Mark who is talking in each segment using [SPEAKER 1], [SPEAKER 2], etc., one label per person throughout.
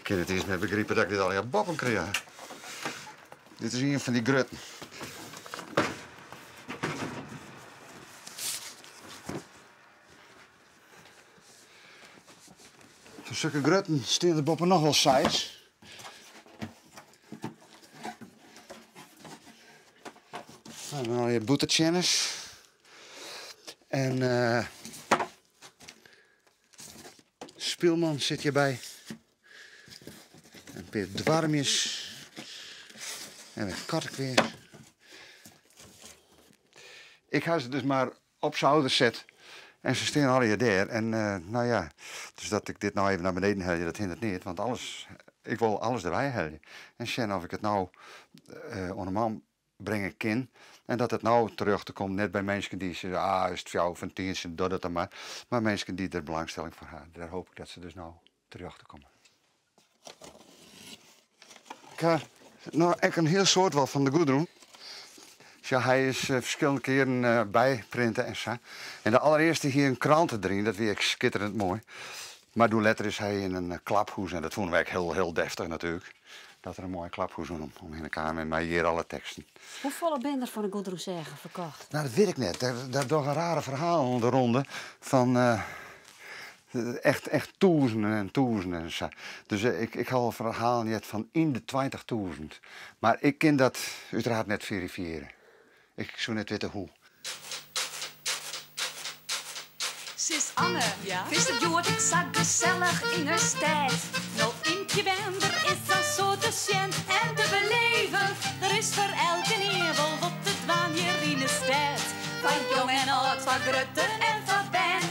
[SPEAKER 1] kin it earst net begripe dat ik dit allegear boppen krige. Dit is ien fan dy grutten. Fan sukke grutten stean der boppe noch wol seis. Nou, dan allegear bûtertsjenners. En eh Spylman sit hjirby. In pear doarmjes. En wer kattekweer. Ik ha se dus mar op souder set. En se stean allegear dêr. En eh, nou ja, dus dat ik dit nou even nei beneden helje, dat hindert neat. Want alles, ik wol alles derby helje. En sjen oft ik it no eh, oan de man bringe kin. En dat it no terjochte komt, net by minsken dy't sizze, ah, is it fjouwer fan tientsje, doch dat dan mar. Mar minsken dy't der belangstelling foar ha. Dêr hoop ik dat se dus no terjochte komme. Ik ha no ek in hiel soad wol fan de Gudrun. Sjoch, hy is ferskillende kearen byprinte en sa. En de allerearste hie in krante deryn, dat wie ek skitterend moai. Mar doe letter is hy yn in klaphoes en dat fûnen wy ek hiel, hiel deftich natuerlik. Dat der in moaie klaphoes omhinne kaam en mei hjir alle teksten.
[SPEAKER 2] Hoefolle binne der fan de Gudrun-sêge ferkocht?
[SPEAKER 1] Nou, dat wit ik net. Dêr dogge rare ferhalen de ronde fan echt, echt tûzenen en tûzenen en sa. Dus ik, ik ha al ferhalen heard fan yn de 20.000. Mar ik kin dat uiteraard net ferifiearje. Ik soe net witte hoe.
[SPEAKER 3] Sis Anne,
[SPEAKER 4] Ja?
[SPEAKER 3] fynst it hjoed ek sa gesellich yn 'e stêd?
[SPEAKER 4] No, Ymkje Bender is sa'n soad te sjen en te beleven. Der is foar elkenien wol wat te dwaan hjir yn 'e stêd.
[SPEAKER 3] Foar jong en âld, foar grutten en foar bern.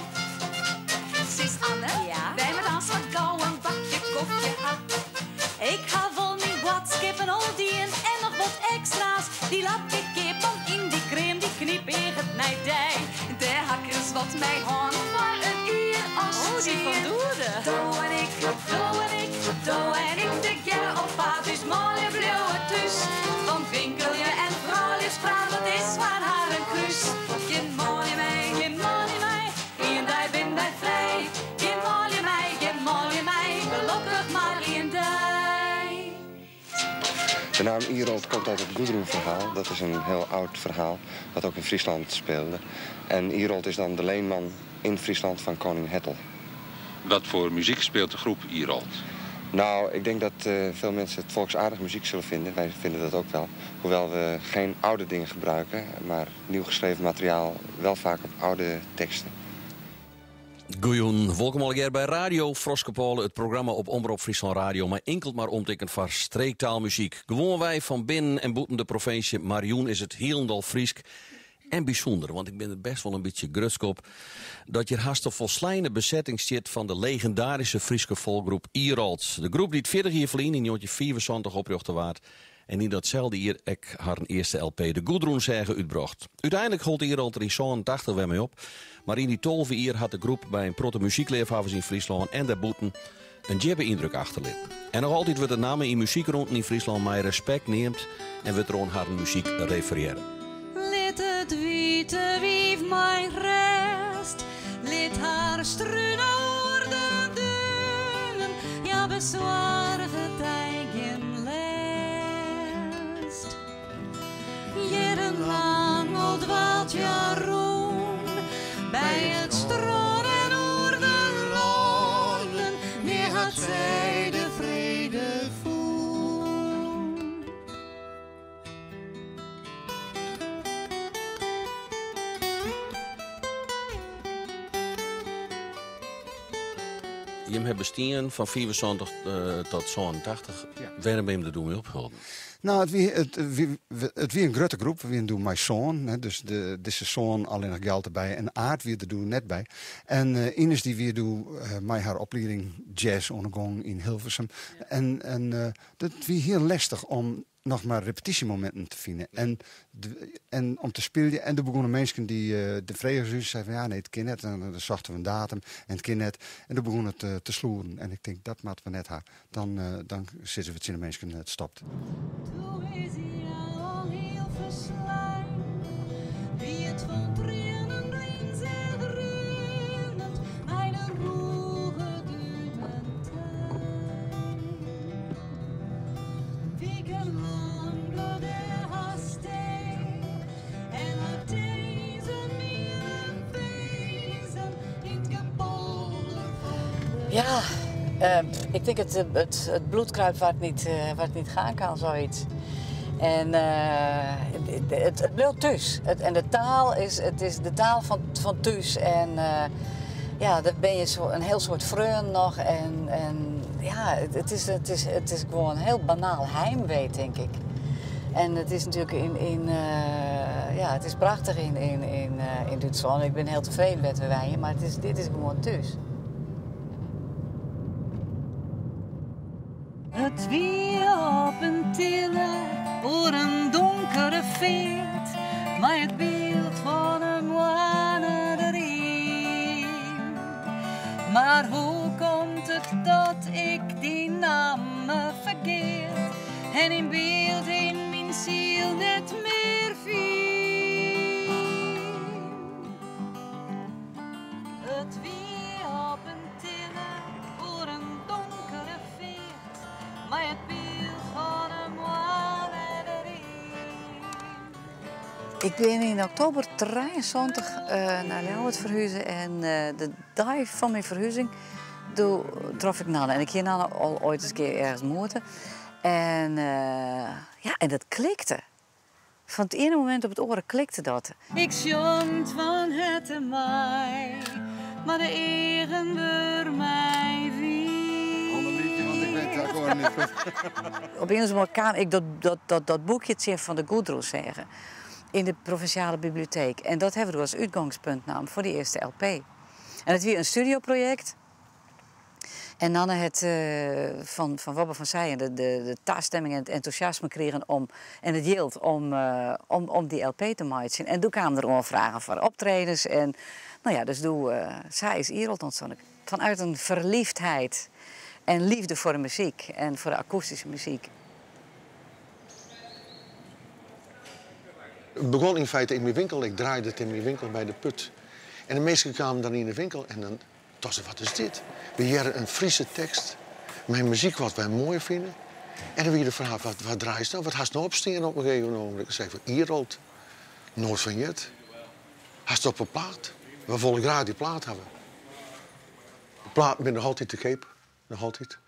[SPEAKER 3] Sis Anne,
[SPEAKER 4] Ja?
[SPEAKER 3] wy moatte aanst wat gau in bakje kofje ha.
[SPEAKER 4] Ik ha wol myn boadskippen al dien en noch wat ekstra's. Dy lapke kip om yn dy kream, dy knypeaget nei dy.
[SPEAKER 3] Dêr ha ik ris wat mei hân foar in jier as
[SPEAKER 4] Oh, dy fan
[SPEAKER 3] tsien.
[SPEAKER 4] Doede.
[SPEAKER 3] Do en ik, do en ik, do en ik tegearre op paad. Us manlju bliuwe thús. Want winkelje en frouljuspraat, dat is foar har in krús. Gjin manlju mei,
[SPEAKER 4] Gjin manlju mei, ien dei binne wy frij. Gjin manlju mei, gjin manlju mei, gelokkich mar ien dei.
[SPEAKER 5] De naam Irolt komt uit het Gudrun-verhaal. Dat is een heel oud verhaal wat ook in Friesland speelde. En Irolt is dan de leenman in Friesland van koning Hettel.
[SPEAKER 6] Wat voor muziek speelt de groep Irolt?
[SPEAKER 5] Nou, ik denk dat veel mensen het volksaardig muziek zullen vinden. Wij vinden dat ook wel. Hoewel we geen oude dingen gebruiken, maar nieuw geschreven materiaal wel vaak op oude teksten.
[SPEAKER 7] Goejûn, wolkom allegear by Radio Froskepôle, it programma op Omrop Fryslân Radio mei inkeld mar omtinken foar streektaalmuzyk. Gewoanwei fan binnen en bûten de provinsje, mar jûn is it hielendal Frysk. En bysûnder, want ik bin der bêst wol in bytsje grutsk op dat hjir hast de folsleine besetting stiet fan de legindaryske Fryske folkgroep Irolt. De groep dy't 40 jier ferlyn yn 1975 oprjochte waard en yn datselde jier ek harren earste LP De Gudrun-sêge útbrocht. Uteinlik hold Irolt der yn 87 wer mei op, mar yn dy 12 jier hat de groep by in protte muzykleafhawwers yn Fryslân en dêrbûten in djippe yndruk achterlitten. En noch altyd wurdt de namme yn muzykrûnten yn Fryslân mei respekt neamd en wurdt der oan harren muzyk referearre.
[SPEAKER 4] Lit it wite wiif mei rêst, lit har strune oer de dunen, hja besoarget dy gjin lêst. Jierrenlang al dwaalt hja rûn by it strân en oer de lannen, nea hat sy de frede fûn.
[SPEAKER 7] Jim hawwe bestien fan 75 tot 87.
[SPEAKER 1] Ja.
[SPEAKER 7] Wêrom binne jim der doe mei opholden?
[SPEAKER 1] Nou, it wie in grutte groep. We wiene doe mei sân, hè, dus dizze sân allinnich Gjalt derby en Aart wie der doe net by. En Ines dy wie doe mei har oplieding jazz oan 'e gong yn Hilversum. En dat wie hiel lestich om noch mar repetysjemominten te finen en om te spyljen. En doe begûnen minsken dy de fregen ús, seiden fan ja, nee, it kin net. En dan sochten we in datum en it kin net. En doe begûn it te sloeren. En ik tink, dat moatte we net ha. Dan sizze we tsjin de minsken, it stopt.
[SPEAKER 4] Doe is hja al hiel ferslein, wie it fan triennen blyn seach rinnend mei de rûge dunentein.
[SPEAKER 8] Ja, ik tink it, it, it bloed kruipt waar het niet, waar het niet gaan kan, zoiets. En it bliuwt thús. En de taal is, it is de taal fan thús. En ja, dêr binne je sa in hiel soad freonen noch. En ja, it is gewoan hiel banaal heimwee, tink ik. En it is natuerlik ja, it is prachtich yn Dútslân. Ik bin hiel tefreden wêr't we wenje, mar dit is gewoan thús.
[SPEAKER 4] It wie op in tille oer in donkere feart, mei it byld fan 'e moanne deryn. Mar hoe komt it dat ik dyn namme fergeat en dyn byld yn myn siel net mear fyn? It wie op in tille oer in donkere feart, mei it byld fan 'e moanne deryn.
[SPEAKER 8] Ik bin yn oktober 73 nei Ljouwert ferhuze en de dei fan myn ferhuzing doe trof ik Nanne. En ik hie Nanne al oait ris in kear ergens moete. En ja, en dat klikte. Fan it iene momint op it oare klikte dat.
[SPEAKER 4] Ik sjong fan herte mei, mar de eagen wurde my wiet.
[SPEAKER 1] Ander lietsje, want ik wit it gewoan net goed.
[SPEAKER 8] Op ien of oare kaam ik dat boekje tsjin fan de Gudrunsêge yn de provinsjale biblioteek. En dat hawwe we as útgongspunt naam foar dy earste LP. En it wie in studioprojekt. En Nanne hat fan Wobbe van Seijen de tastimming en it entûsjasme krigen om, en it jild om dy LP te meitsjen. En doe kamen der oanfragen foar optredens. En no ja, dus doe, sa is Irolt ûntstien. Vanuit in verliefdheid en liefde foar de muzyk en foar de akoestyske muzyk.
[SPEAKER 9] It begûn yn feite yn myn winkel. Ik draaide it yn myn winkel by de Put. En de minsken kamen dan yn de winkel en dan tochten se, wat is dit? We hearre in Fryske tekst mei muzyk wat wy moai fine. En dan wie de fraach, wat draaist no? Wat hast no opstean op in gegeven ogenblik? Ik sei fan, Irolt, noait fan heard. Hast op 'e plaat? We wolle graach dy plaat hawwe. De platen binne noch altyd te keap, noch altyd.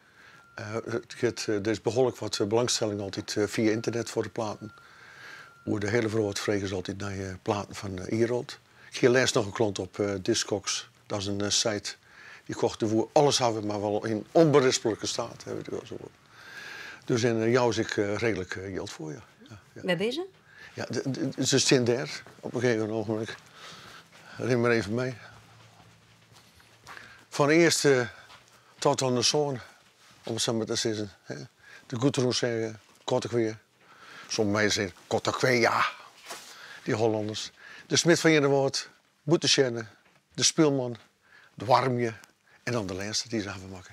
[SPEAKER 9] Der is behoarlik wat belangstelling altyd fia ynternet foar de platen. Oer de hiele wrâld fregen se altyd nei platen fan Irolt. Ik hie lêst noch in klant op Discogs, dat is in site. Dy kocht de woe alles hawwe, mar wol yn ûnberisplike steat. Dus en jou se ek reedlik jild foar, ja. Ja.
[SPEAKER 2] Wêr binne se?
[SPEAKER 9] Ja, se stean dêr op in gegeven ogenblik. Rin mar even mei. Fan de earste tot oan de sân, om it sa mar te sizzen. De Gudrunsêge, Kortekwea. Sommige minsken sizze Kortekwea, dy Hollanners. De Smid fan Earnewâld, Bûtensjerne, de Spylman, de Waarmje en dan de lêste dy't se hawwe makke.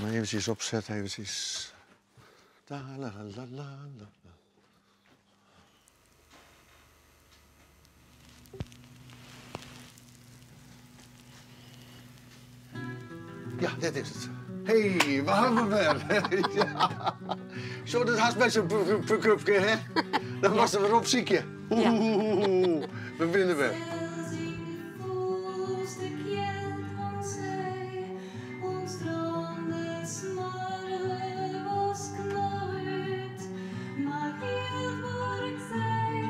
[SPEAKER 9] Eventsjes opsette, eventsjes. La la la la la. Ja, dit is it. Hey, we hawwe wer. Ja. Sa, dat hast by sa'n pick-upke, hè? Dan moatst der wer opsykje. Ja. We binne der wer.
[SPEAKER 4] Voelste kjeld want sy ons strande smarre was knort. Mar hiel wat ik sei,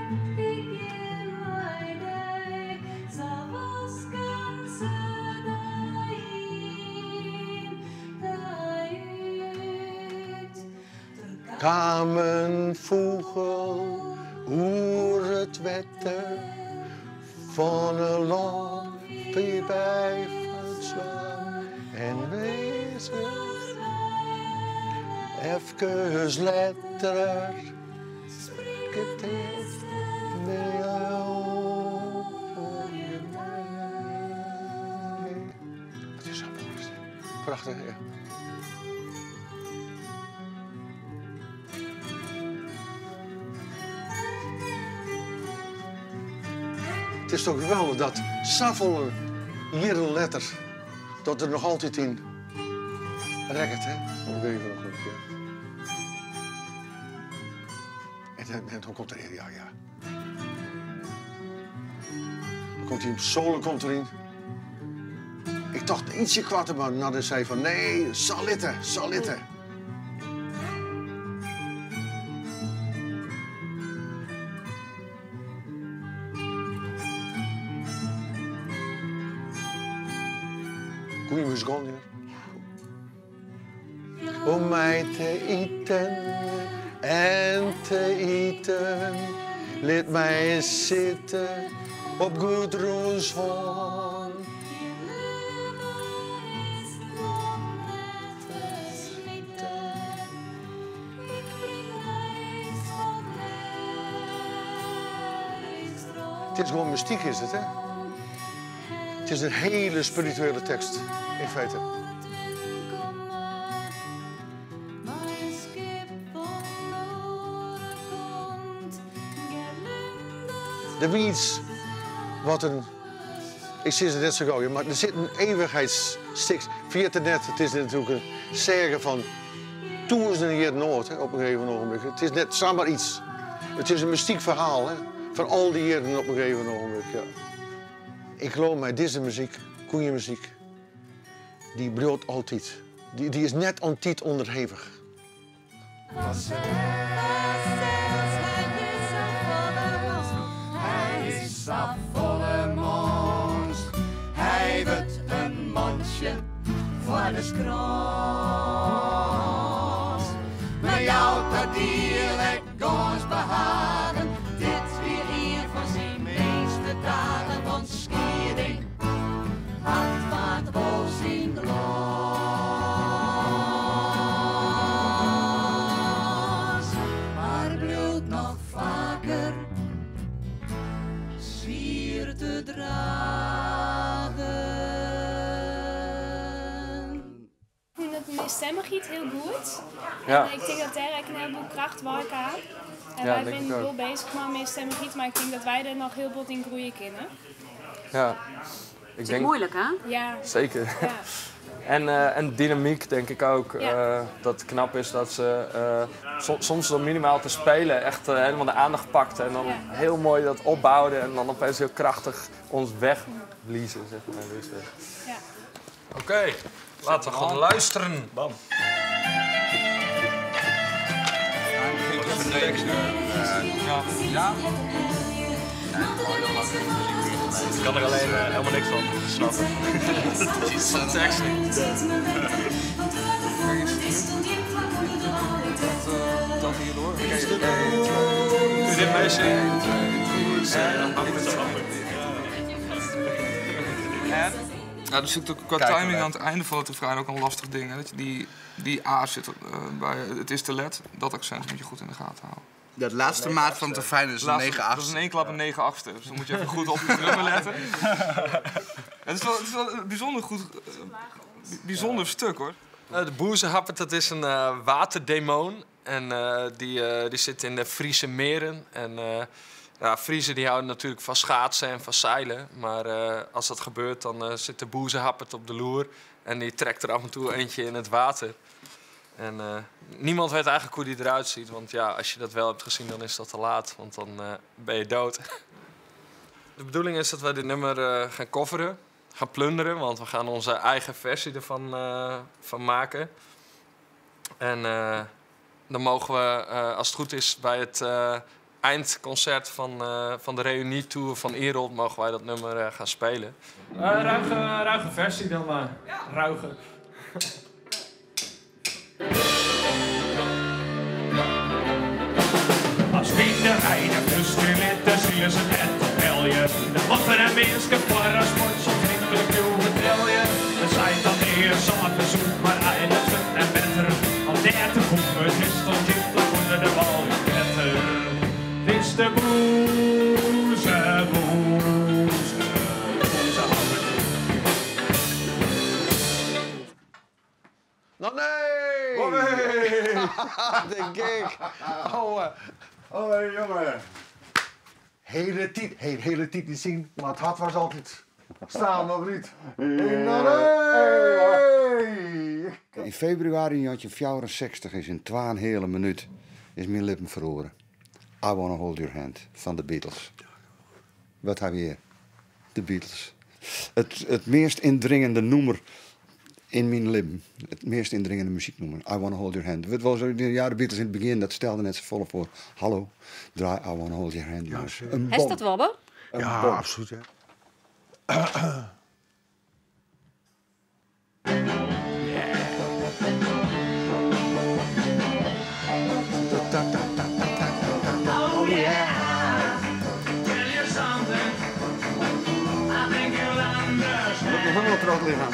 [SPEAKER 4] ik gean mei dy, sa wasken se dei yn, dei út. Der
[SPEAKER 9] Kaam in fûgel oer it wetter fan 'e lân by fan en wezen. Efkes letter it is oer my. It is sa moai. Prachtich, ja. It is toch geweldich dat safolle jierren letter dat der noch altyd yn rekket, hè? Op in gegeven ogenblik, ja. En dan komt er, ja, ja. Dan komt hy solo komt deryn. Ik tocht ietsje koarter, mar Nanne sei fan nee, sa litte, sa litte. Goeie muzikant, hear. Om my te iten en te iten, lit my sitte op Gudrun's hân. It is gewoan mystyk is it, hè? It is in hiele spirituele tekst, yn feite. Der wie iets wat in. Ik sis it net sa gau, mar der sit in eeuwichheidsstik. Ferjit it net, it is natuerlik in sêge fan tûzenen jierren âld hè, op in gegeven ogenblik. It is net samar iets. It is in mystyk ferhaal hè, fan al dy jierren op in gegeven ogenblik. Ja. Ik leau mei dizze muzyk, koeiemuzyk, dy bliuwt altyd. Dy, dy is net oan tiid ûnderhevich.
[SPEAKER 3] Hy is safolle mânsk, hy wurdt in mantsje foar de skrâns. Mar jout dat diel ek gâns behagen, dit wie ien fan syn minste dagen, want skieding hat faak wol syn glâns, mar bliuwt noch faker swier te dragen.
[SPEAKER 10] Ik fûn it mearstimmichheid hiel goed.
[SPEAKER 11] Ja.
[SPEAKER 10] En ik tink dat dêr ek in hieleboel kracht wei kaam. En
[SPEAKER 11] Ja,
[SPEAKER 10] wy
[SPEAKER 11] denk ik
[SPEAKER 10] binne
[SPEAKER 11] ook.
[SPEAKER 10] wol bezich mei mearstimmichheid, mar ik tink dat wy dêr noch hiel bot yn groeie kinne.
[SPEAKER 11] Ja. Ik
[SPEAKER 2] Is
[SPEAKER 11] denk...
[SPEAKER 2] moeilijk, hè?
[SPEAKER 10] Ja.
[SPEAKER 11] Zeker.
[SPEAKER 10] Ja.
[SPEAKER 11] En, en dynamiek denk ik ook.
[SPEAKER 10] Ja.
[SPEAKER 11] Dat het knap is dat ze soms door minimaal te spelen echt helemaal de aandacht pakte. En dan
[SPEAKER 10] Ja.
[SPEAKER 11] heel mooi dat opbouwde en dan opeens heel krachtig ons wegbliezen. Zeg maar. Dus,
[SPEAKER 10] Ja.
[SPEAKER 11] Oké, laten we gaan luisteren.
[SPEAKER 12] Bam.
[SPEAKER 11] Ja.
[SPEAKER 12] Ik kan er alleen helemaal niks van snappen.
[SPEAKER 11] Het is van tekst niet.
[SPEAKER 12] Dat hierdoor. Kun je dit meezingen?
[SPEAKER 11] En?
[SPEAKER 13] Ja, er zit ook qua
[SPEAKER 12] Kijken
[SPEAKER 13] timing
[SPEAKER 12] wij.
[SPEAKER 13] aan het einde van het refrein ook een lastig ding. Hè? Dat je die A zit bij het is te let, dat accent moet je goed in de gaten houden.
[SPEAKER 14] Dat laatste maat van het refrein is een
[SPEAKER 13] Laatste-
[SPEAKER 14] 9 8
[SPEAKER 13] Dat is in één klap een 9 achtste. Dus dan moet je even goed op je drummen letten. Het is wel, het is wel een bijzonder goed, bijzonder stuk hoor.
[SPEAKER 11] De boezehappert, dat is een waterdemon. En die zit in de Friese meren. En ja, Friezen die houden natuurlijk van schaatsen en van zeilen. Maar als dat gebeurt, dan zit de boezehappert op de loer. En die trekt er af en toe eentje in het water. En niemand weet eigenlijk hoe die eruit ziet. Want ja, als je dat wel hebt gezien, dan is dat te laat. Want dan ben je dood. De bedoeling is dat wij dit nummer gaan coveren. Gaan plunderen, want we gaan onze eigen versie ervan van maken. En dan mogen we, als het goed is, bij het eindconcert van de reunietour van Irolt, mogen wij dat nummer gaan spelen.
[SPEAKER 15] Ruige versie dan maar.
[SPEAKER 13] Ja.
[SPEAKER 15] Ruige. As wyn eindigt, dus met de ziel is het net op belje. De water en minske voor een spotje vriendelijk uw We zijn dan eerst al verzoek, maar eindigt het en beter. Want daar te komen is tot jittelijk onder de wal beter. Het is de boeze, boeze, boeze happert.
[SPEAKER 9] Nou, nee! De gek! Oh,
[SPEAKER 1] Oh, jongen.
[SPEAKER 9] Hele tijd, hey, hele tijd niet zien, maar het hart was altijd staan, of niet?
[SPEAKER 1] Hey, In februari 1964 is in 2 hele minuut is mijn lippen verloren. I Wanna Hold Your Hand van de Beatles. Wat hebben we hier? De Beatles. it, it meast yndringende nûmer yn myn libben. It meast yndringende muzyknûmer. I Wanna Hold Your Hand. Wurdt wol ris, ja, de Beatles yn it begjin, dat stelde net safolle foar. Hallo, draai I Wanna Hold Your Hand. Ja,
[SPEAKER 2] In bom. dat Wobbe?
[SPEAKER 9] Ja, absoluut. Ja.
[SPEAKER 1] Hielendal troch it lichem.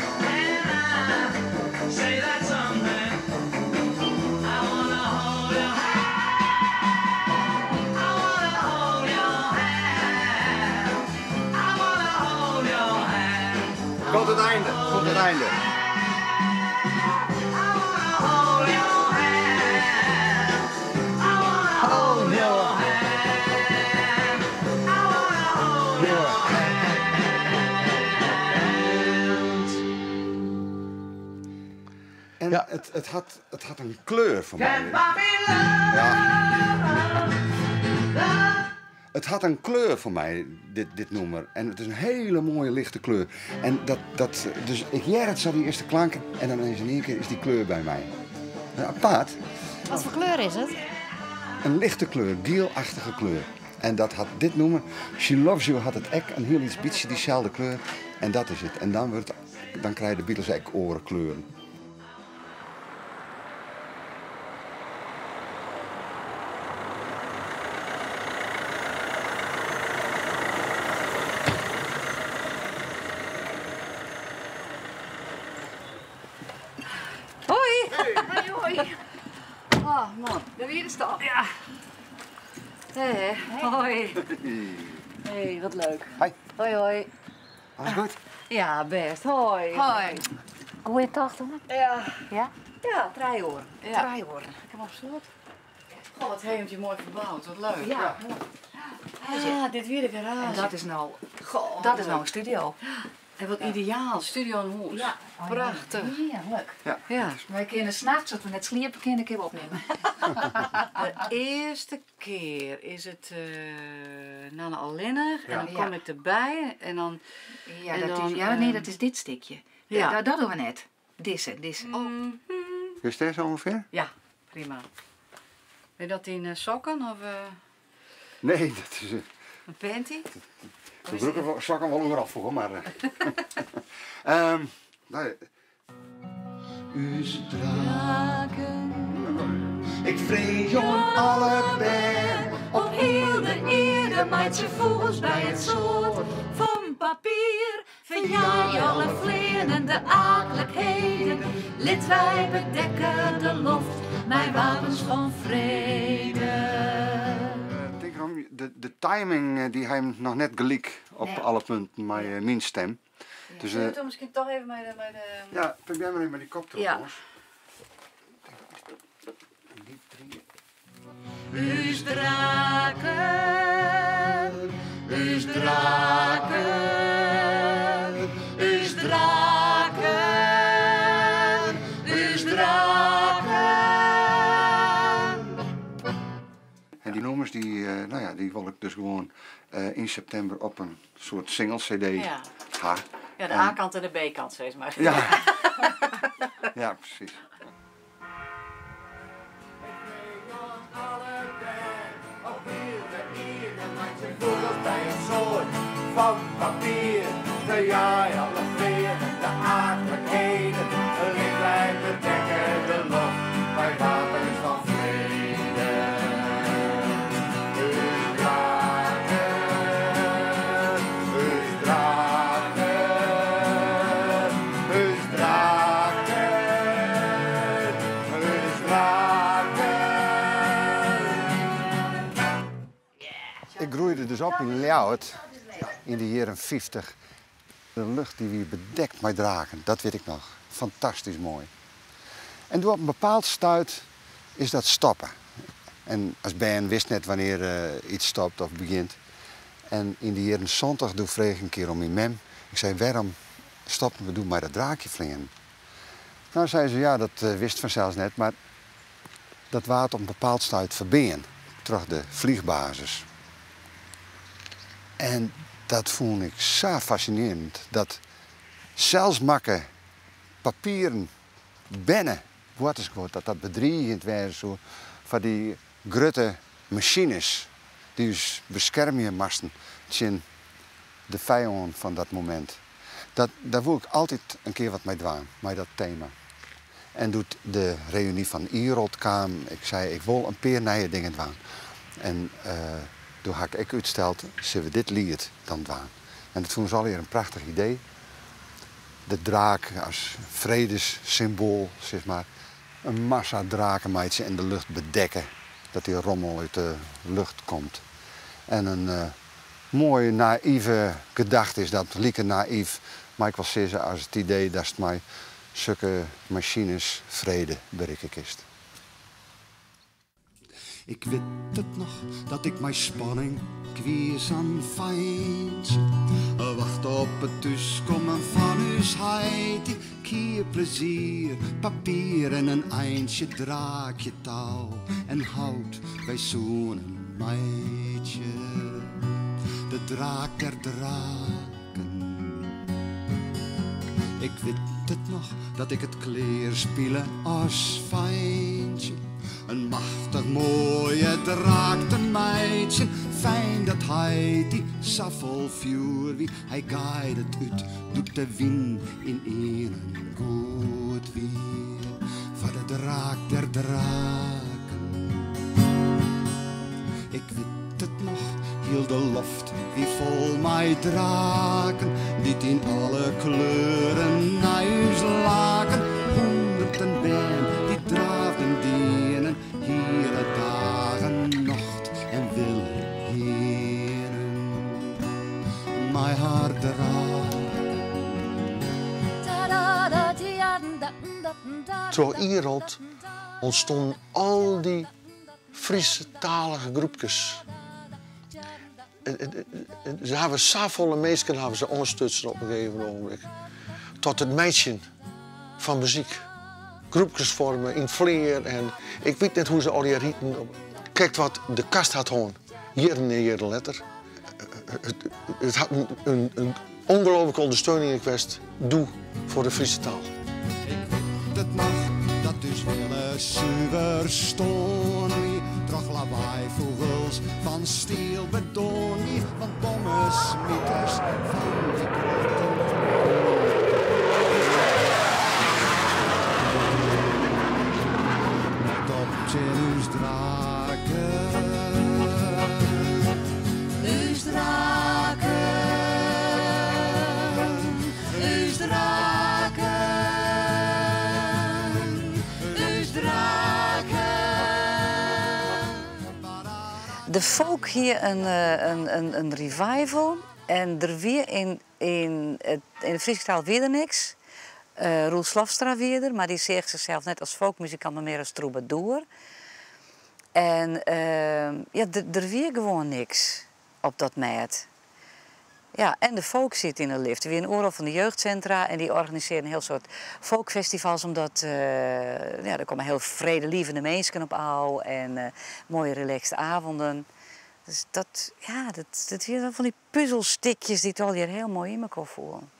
[SPEAKER 1] Komt it einde, komt it einde. En ja. it, it, hat, it hat in kleur foar my. Ja. It hat in kleur foar my, dit, dit nûmer. En it is in hiele moaie lichte kleur. En dat, dat, dus ik hear it sa, dy earste klanken, en dan is yn ien kear is dy kleur by my. Apart.
[SPEAKER 2] Wat foar kleur is it?
[SPEAKER 1] In lichte kleur, gielachtige kleur. En dat hat dit nûmer, She Loves You, hat it ek in hiel lyts bytsje dyselde kleur. En dat is it. En dan, wurdt, dan krije de Beatles ek oare kleuren.
[SPEAKER 8] Hoi! Hey. Hoi! Oh man, dêr wie de stap. Ja. Hey, hoi. Hey, wat leuk.
[SPEAKER 1] Hoi.
[SPEAKER 8] Hoi, hoi.
[SPEAKER 1] Alles goed?
[SPEAKER 8] Ja, bêst. Hoi.
[SPEAKER 4] Hoi.
[SPEAKER 2] Goeie tocht, hoor.
[SPEAKER 8] Ja.
[SPEAKER 2] Ja?
[SPEAKER 8] Ja, 3 oeren.
[SPEAKER 4] Ja.
[SPEAKER 8] 3 oeren. Ik heb op slot. Goh, wat heeft je mooi verbouwd. Wat leuk.
[SPEAKER 4] Ja.
[SPEAKER 8] Ah, dit wie de garage.
[SPEAKER 4] En dat is nou,
[SPEAKER 8] Goh,
[SPEAKER 4] dat is nou een studio.
[SPEAKER 8] En wat ideaal, studio in hûs.
[SPEAKER 4] Ja.
[SPEAKER 8] Prachtich.
[SPEAKER 4] Hearlik.
[SPEAKER 1] Ja.
[SPEAKER 8] Ja.
[SPEAKER 4] Wy kinne nachts, as we net sliepe kinne, kinne we opnimme.
[SPEAKER 8] De earste kear is it Nanne allinnich en dan kom ik derby en dan.
[SPEAKER 4] Ja,
[SPEAKER 8] en
[SPEAKER 4] dat
[SPEAKER 8] dan,
[SPEAKER 4] is, ja, nee, dat is dit stikje.
[SPEAKER 8] Ja.
[SPEAKER 4] Dat, dat dogge we net. Dizze, dizze.
[SPEAKER 1] Is dit zo ongeveer?
[SPEAKER 8] Ja, prima. Ben dat in sokken of
[SPEAKER 1] Nee, dat is
[SPEAKER 8] een panty?
[SPEAKER 1] We brûke sokken wol oeral foar, mar. Nou, Us draken. Ik freegje oan alle bern
[SPEAKER 4] op hiel de ierde, meitsje fûgels by it soad fan papier. Ferjaai alle fleanende aaklikheden, lit wy bedekke de loft mei wapens fan frede.
[SPEAKER 1] Tink erom, de timing dy ha jim noch net gelyk op
[SPEAKER 8] Nee.
[SPEAKER 1] alle punten mei myn stim. Dus,
[SPEAKER 8] Zullen we het misschien toch even met de, met de...
[SPEAKER 1] Ja, probeer maar even met die koptelefoons.
[SPEAKER 8] Ja.
[SPEAKER 4] Us draken, us draken, us draken, us draken.
[SPEAKER 1] En die nûmers die, nou ja, die wol ik dus gewoan yn septimber op in soart single CD
[SPEAKER 8] Ja.
[SPEAKER 1] ha.
[SPEAKER 8] Ja, de
[SPEAKER 1] En
[SPEAKER 8] A-kant en de B-kant, sis mar.
[SPEAKER 1] Ja. Ja, presys.
[SPEAKER 12] Fan papier, ferjaai alle fleanende aaklikheden. Lit wy bedekke de loft mei wapens fan frede. Us draken, us draken, us draken, us draken.
[SPEAKER 1] Ik groeide dus op yn Ljouwert yn de jierren 50. De lucht die wie bedekt mei draken, dat wit ik noch. Fantastysk moai. En doe op in bepaald stuit is dat stoppe. En as bern wist net wannear iets stopt of begjint. En yn de jierren 70 doe frege ik in kear oan myn mem. Ik sei, wêrom stoppen we doe mei dat draakjefleanen? Nou, sei se, ja, dat wist fansels net, mar dat waard op in bepaald stuit ferbean troch de vliegbasis. En Dat fûn ik sa fascinearjend, dat selsmakke papieren berne boartersguod, dat dat bedriigjend wêze soe foar dy grutte masines dy't ús beskermje moasten tsjin de fijân fan dat momint. Dat, dêr woe ik altyd in kear wat mei dwaan, mei dat tema. En doe't de reüny fan Irolt kaam, ik sei ik wol in pear nije dingen dwaan. En doe ha ik ek útsteld, sille we dit liet dan dwaan. En dat fûnen se allegear in prachtich idee. De draak as fredessymboal, sis mar. In massa draken meitsje en de lucht bedekke, dat dy rommel út de lucht komt. En in moaie naïve gedachte is dat, like nayf, mei ik wol sizze, as it idee datst mei sukke masines frede berikke kinst. Ik wit it noch, dat ik mei spanning, 'k wie sa'n feintsje, wachte op it thúskommen fan ús heit. Ik hie plezier, papier en in eintsje draakje tou en hout, wy soenen meitsje de draak der draken. Ik wit it noch, dat ik it klear spile as feintsje. In machtich moaie draak te meitsjen. Fijn dat heit dy sa fol fjoer wie. Hy gaaide it út doe't de wyn ynienen goed wie. Foar de draak der draken. Ik wit it noch, hiel de loft wie fol mei draken, dy't yn alle kleuren nei ús laken. Hûnderten bern dy't draafden dienen, hiele dagen nocht en wille hienen mei har draken.
[SPEAKER 9] Troch Irolt ûntstonden al dy Frysktalige groepkes. Se hawwe safolle minsken hawwe se oanstutsen op in gegeven ogenblik. Tot it meitsjen fan muzyk. Groepkes foarme yn 't Flear en ik wit net hoe se allegear hieten. Krekt wat De Kast hat hân, jierren en jierren letter. It hat in ongelooflike ûndersteuning west doe foar de Fryske taal.
[SPEAKER 3] Ik wit it noch, dat ús wille suver stoarn wie, troch lawaaifûgels fan stiel bedoarn wie, want bommesmiters fan dy grutte Net op tsjin ús draken. Ús draken, ús draken, ús draken.
[SPEAKER 8] De folk hie in revival en der wie yn yn de Fryske taal wie der niks. Roel Slofstra wie der, mar dy seach sichsels net as folkmuzikant, mar mear as trûbadoer. En ja, der wie gewoan niks op dat mêd. Ja, en de folk siet yn 'e lift. Der wiene oeral fan de jeugdsintra en dy organisearren in hiel soad folkfestivals omdat ja, der komme hiel fredelievende minsken op ôf en moaie relaxed avonden. Dus dat, ja, dat wiene fan dy puzelstikjes dy't allegear hiel moai yn mekoar foelen.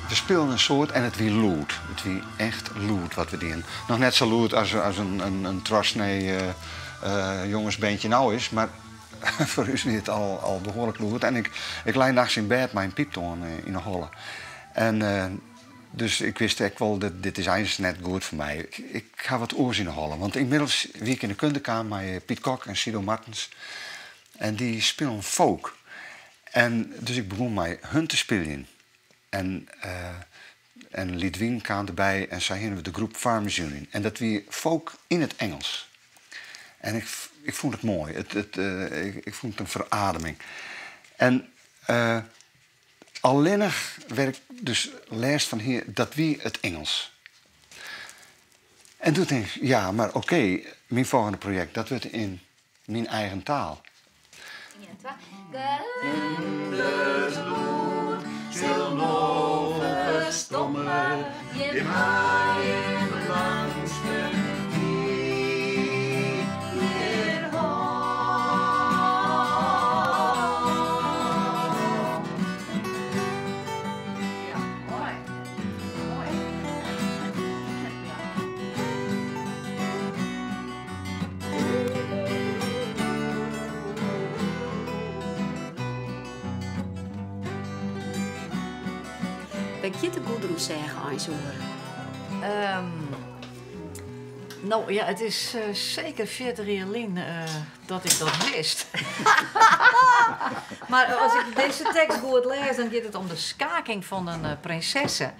[SPEAKER 1] We spilen in soad en it wie lûd. It wie echt lûd wat we dienen. Noch net sa lûd as as in trochsnee jongesbandje no is, mar foar ús wie it al al behoarlik lûd. En ik ik lei nachts yn bêd mei in pyptoan yn 'e holle. En dus ik wist ek wol, dit is eins net goed foar my. Ik ha wat oars yn 'e holle. Want ynmiddels wie ik yn 'e kunde kaam mei Piet Kok en Sido Martens. En dy spilen folk. En dus ik begûn mei hun te spyljen. En en Lidwien kaam derby en sa hiene we de groep Farmers Union. En dat wie folk yn it Ingelsk. En ik, ik fûn it moai. It, it, ik, ik fûn it in ferademing. En allinnich wêr't ik dus lêst fan hie, dat wie it Ingelsk. En doe tink ik, ja, mar okee, myn folgjende projekt, dat wurdt yn myn eigen taal.
[SPEAKER 2] Wêr giet de Gûdroensêge eins oer?
[SPEAKER 4] No ja, it is seker 40 jier lyn dat ik dat wist. Mar as ik dizze tekst goed lês, dan giet it om de skaking fan in prinsesse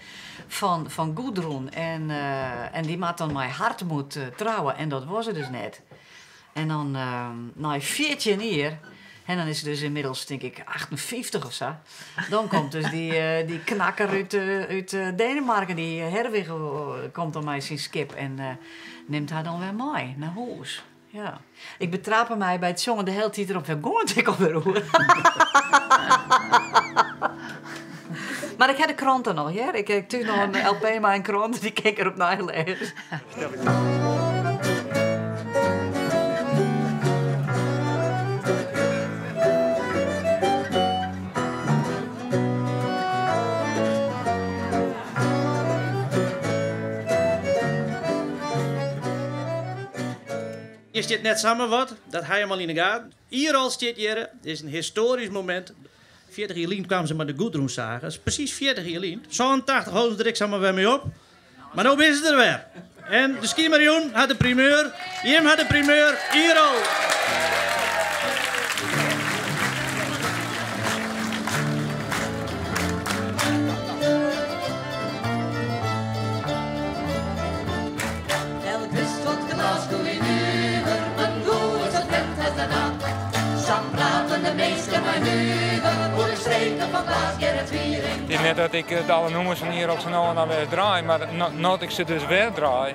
[SPEAKER 4] fan Gûdroen. En dy moat dan mei Hartmut trouwe en dat wol se dus net. En dan nei 14 jier, en dan is se dus ynmiddels tink ik 58 of sa, dan komt dus dy knakker út Denemarken, dy Herwig, komt dan mei syn skip en nimt har dan wer mei nei hûs. Ja. Ik betrape my by it sjongen de hiele tiid derop, wêr gie it ek alwer oer? Mar ik ha de krante noch, hear. Ik ha thús noch in LP mei in krante, dy kin ik der opnij lêze.
[SPEAKER 16] Hjir stiet net samar wat, dat ha jim al yn 'e gaten. Oerol stiet hjir, is in histoarysk momint. 40 jier lyn kamen se mei de Gûdroensage. Dat is presys 40 jier lyn. 87 holden se der ek samar wer mei op. Mar no binne se der wer. En de Skimerjûn hat de primeur. Jim ha de primeur. Oerol.
[SPEAKER 17] It is net dat ik it alle nûmers fan Oerol sa no en dan wer draai, mar no't ik se dus wer draai,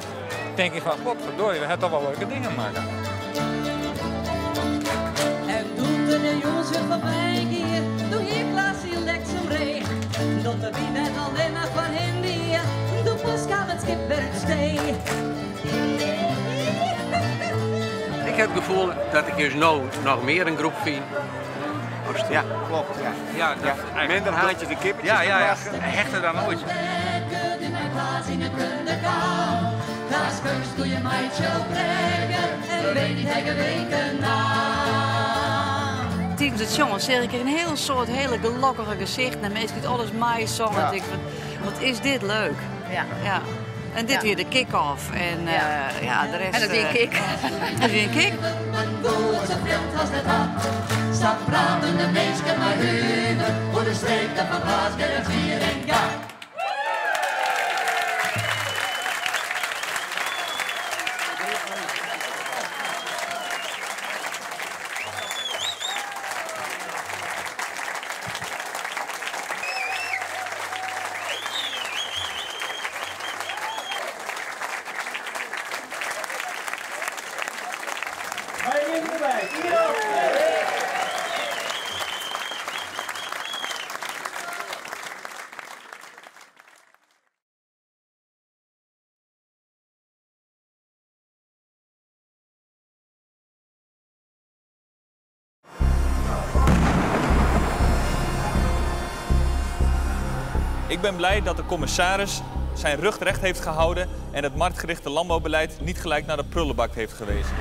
[SPEAKER 17] tink ik fan potverdorie, we ha toch wol leuke dingen makke.
[SPEAKER 4] En doe't er de jûns wer foarby gie, doe hie Klaas syn leksum ree. Dat de wyn net allinnich foar him wie, doe pas kaam it skip wer út stee.
[SPEAKER 18] Ik ha it gefoel dat ik ús no noch mear in groep fyn as toen.
[SPEAKER 12] Ja, klopt. Ja.
[SPEAKER 18] Ja, dat
[SPEAKER 12] Ja. Minder haantje de kippetjes
[SPEAKER 18] Ja, ja, ja.
[SPEAKER 12] te pakken.
[SPEAKER 18] Hechter dan oait.
[SPEAKER 4] Tidens it sjongen seach ik in hiel soad hiele gelokkige gesichten en minsken dy't alles meisongen.
[SPEAKER 12] Ja.
[SPEAKER 4] Ik tink, wat is dit leuk.
[SPEAKER 19] Ja.
[SPEAKER 4] Ja. En dit
[SPEAKER 19] Ja.
[SPEAKER 4] wie de kick-off. En ja, de rest.
[SPEAKER 19] En dat wie in kick.
[SPEAKER 4] Dat wie in kick.
[SPEAKER 3] Sa praten de minsken mei huver oer de streken fan Klaas Gerrit Wierenga.
[SPEAKER 20] Ik ben blij dat de commissaris zijn rug recht heeft gehouden en het marktgerichte landbouwbeleid niet gelijk naar de prullenbak heeft gewezen.